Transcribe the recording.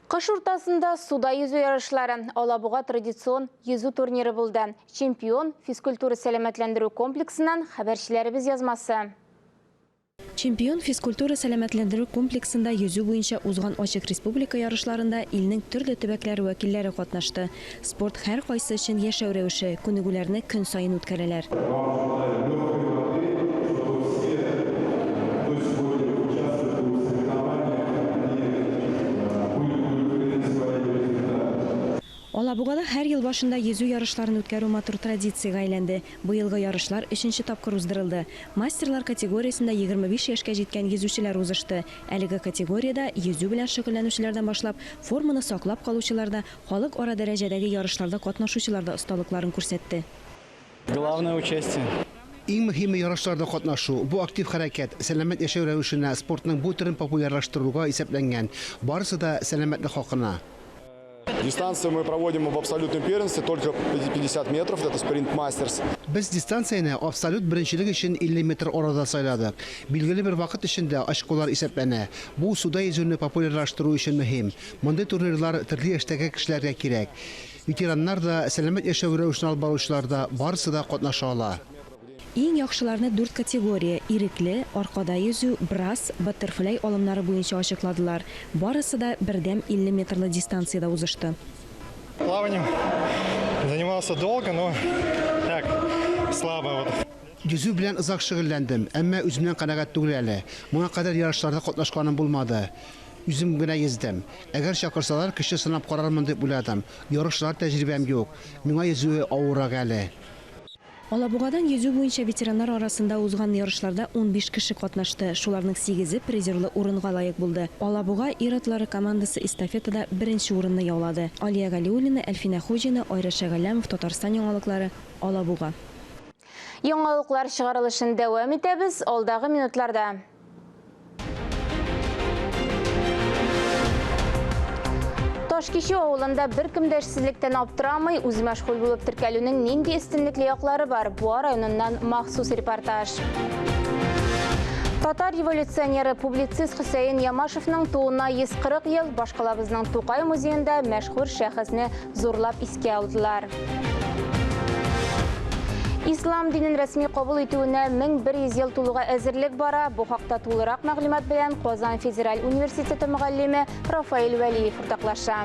Кыш уртасында суда йөзү ярышлары, Алабуга традицион йөзү турниры булды. Чемпион физкультура-сәламәтләндерү комплексыннан хәбәрчеләребез язмасы. Чемпион физкультура-сәламәтләндерү комплексында йөзү буенча узган ачык республика ярышларында илнең төрле төбәкләре вәкилләре катнашты. Спорт һәркайсы өчен яшәү рәвеше, күнегүләрне көн саен үткәрәләр. Алабугада һәр ел башында йөзү ярышларын үткәрү матур традициягә әйләнде. Быелгы ярышлар өченче тапкыр уздырылды. Мастерлар категориясендә 25 яшькә җиткән йөзүчеләр узышты. Әлеге категориядә йөзү белән шөгыльләнүчеләрдән башлап, форманы саклап калучылар да, Халыкара дәрәҗәдәге ярышларда катнашучылар да осталыкларын күрсәтте. Главное участие. Иң мөһиме ярышларда катнашу. Бу актив хәрәкәт, сәламәт яшәү рәвешенә, спортның бу төрен популярлаштыруга исәпләнгән. Барысы да сәламәтлек хакына. Дистанцию мы проводим в абсолютном первенстве, только 50 метров, это спринт мастерс. Без дистанцияне абсолют беренчелек өчен 50 метр арада сайладык. Билгеле бер вакыт эчендә очколар исәпләнә. Бу суда йөзүне популярлаштыру өчен мөһим. Мондый турнирлар төрле яшьтәге кешеләргә кирәк. Ветераннар да, сәламәт яшәү рәвешен алып баручылар да, барысы да катнаша ала. Иң яхшыларны дүрт категория, ирекле, аркада йөзү, брасс, баттерфляй алымнары буенча ачыкладылар. Барысы да бердәм 50 метрлы дистанциядә узышты. Плаванием занимался долго, но так, слабо вот. Йөзү белән озак шөгыльләндем, әмма үземнән канәгать түгел әле. Моңа кадәр ярышларда катнашканым булмады. Үзем генә йөздем. Әгәр чакырсалар, көчне сынап карармын дип уйладым. Ярышлар тәҗрибәм юк. Миңа йөзүе авыррак әле. Алабугадан йөзү буенча ветераннар арасында узган ярышларда 15 кеше катнашты, шуларның сигезе призерлы урынга лаек булды. Алабуга ир-атлары командасы эстафетада беренче урынны яулады. Алия Галиуллина, Әлфинә Хуҗина, Айрат Шәгалләмов, Татарстан яңалыклары, Алабуга. Яңалыклар чыгарылышын дәвам итәбез алдагы минутларда. Ташкичү авылында беркем дә эшсезлектән аптырамый, үзмәшгуль булып теркәлүнең нинди өстенлекле яклары бар? Буа районыннан махсус репортаж. Татар революционеры, публицист Хөсәен Ямашевның тууына 140 ел башкалабызның Тукай музеенда мәшһүр шәхесне зурлап искә алдылар. Ислам динен рәсми кабул итүенә 1100 ел тулуга әзерлек бара. Бу хакта тулырак мәгълүмат белән Казан федераль университеты мөгаллиме Рафаэль Вәлиев уртаклаша.